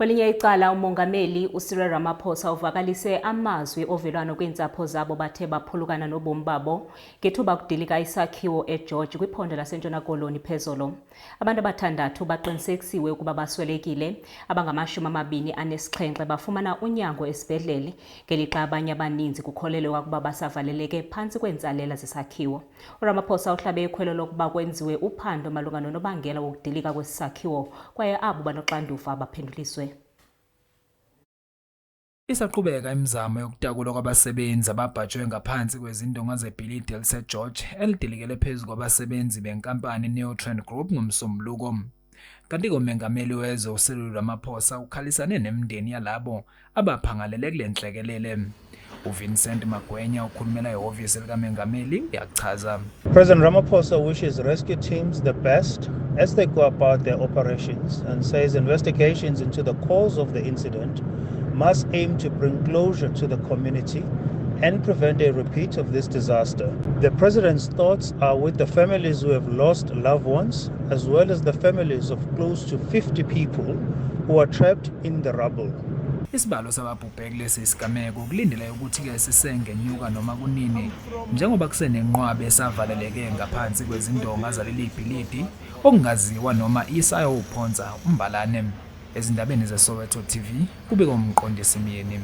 Kwelinye icala, uMongameli uCyril Ramaphosa uvakalise amazwi ovelwano kwiintsapho zabo bathe baphulukana nobomi babo ngethuba kudilika isakhiwo eGeorge kwiphondo laseNtshona Koloni phezolo. Abantu abathandathu baqinisekisiwe ukuba baswelekile, abangama-27 bafumana unyango esibhedlele, ngelixa abanye abaninzi kukholelwa ukuba basavaleleke phantsi kweentsalela zesakhiwo. URamaphosa uhlabe ikhwelo lokuba kwenziwe uphando malunga nonobangela wokudilika kwesi sakhiwo kwaye abo banoxanduva baphenduliswe. Isaqhubeka imizamo yokutakulwa kwabasebenzi ababhajwe ngaphansi kwezindonga zebhilidi eliseGeorge elidilikele phezu kwabasebenzi benkampani Neotrend Group ngoMsombuluko. Kanti-ke uMengameli wezwe uCyril Ramaphosa ukhalisane nemindeni yalabo abaphangalele kule nhlekelele. UVincent Magwenya okhulumela ihhovisi likaMengameli uyachaza. President Ramaphosa wishes rescue teams the best as they go about their operations and says investigations into the cause of the incident must aim to bring closure to the community and prevent a repeat of this disaster. The president's thoughts are with the families who have lost loved ones, as well as the families of close to 50 people who are trapped in the rubble. Isibalo sababhubhe kulesi sigameko kulindeleke ukuthi-ke sisengenyuka noma kunini njengoba kusenenqwaba esavaleleke ngaphansi kwezindonga zaleli bhilidi okungaziwa noma isayowuphonsa umbalane. Ezindabeni zeSoweto TV kubika uMqondisi Myeni.